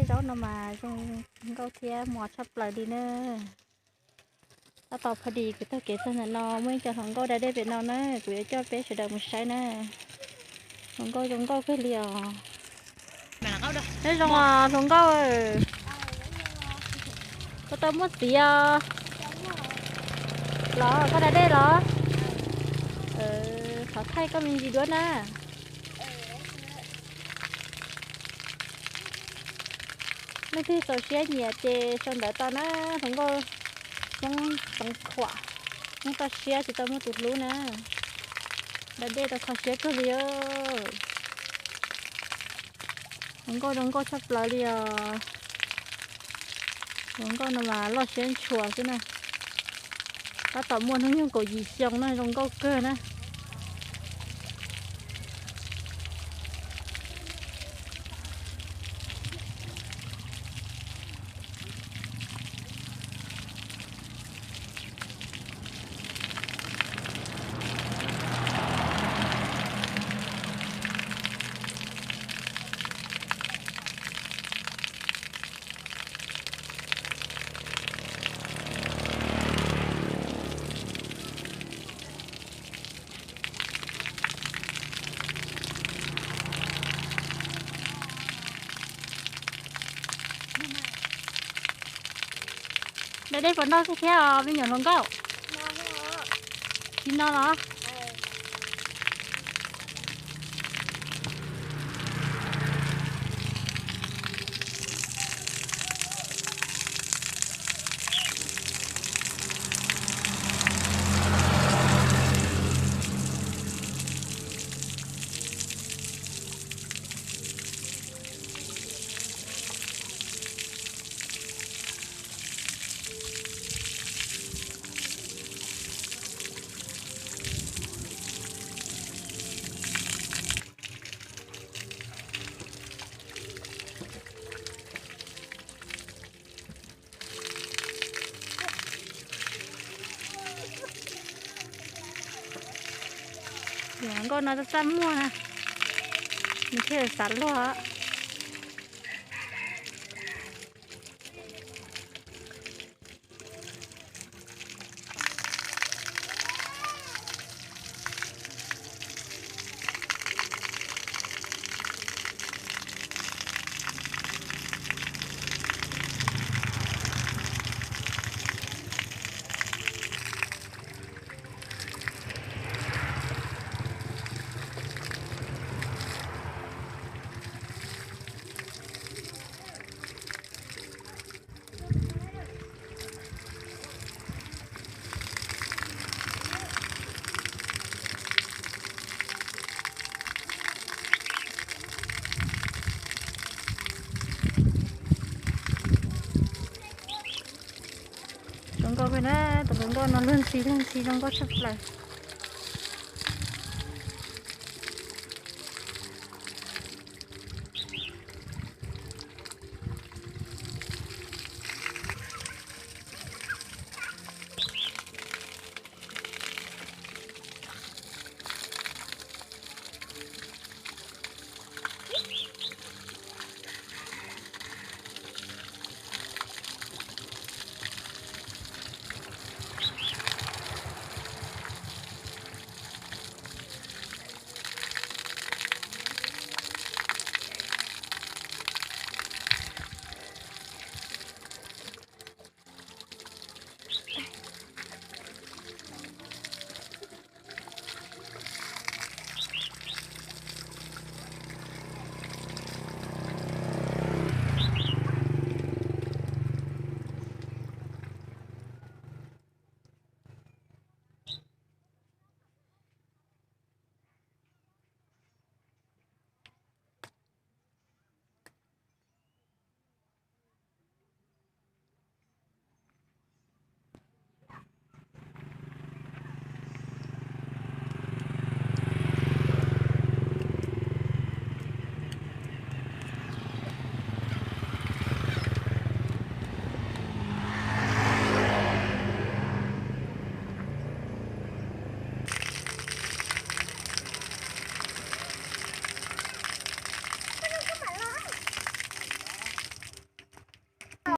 tsaub no mas zoo nkauj thiab mos tshaj plaws li na. Tab tom pha dis kuv taug kev txog ntawm no muaj ib co hluas nkauj da dej pem no na, kuv yuav coj peb sawv daws mus saib na. Hluas nkauj zoo nkauj kawg li os. Nyob zoo os hluas nkauj. Koj tau muaj txiv os? Los koj da dej los? Thov thaij koj me ntsis duab na. Leej twg txaus siab nyiam ces sau ntawv tau na. Hluas nkauj Hmoob Xeev Khuam, Hmoob toj siab tsis tau muaj tus hlub na. Da dej tau kho siab kawg li. Hluas nkauj zoo nkauj tshaj plaws li os. Hluas nkauj no mas loj siab ntshua xwb na. Tab tom muaj hnub nyoog kaum yim xyoo na, zoo nkauj kawg na. Da dej puas noj xwb thiab os me nyuam hluas nkauj? Tsis no los? Nkauj no txaj muag na, nws thiaj xav luag. Zoo nkauj kawg na, tus hluas nkauj no luag ntxhi luag ntxhi zoo nkauj tshaj plaws.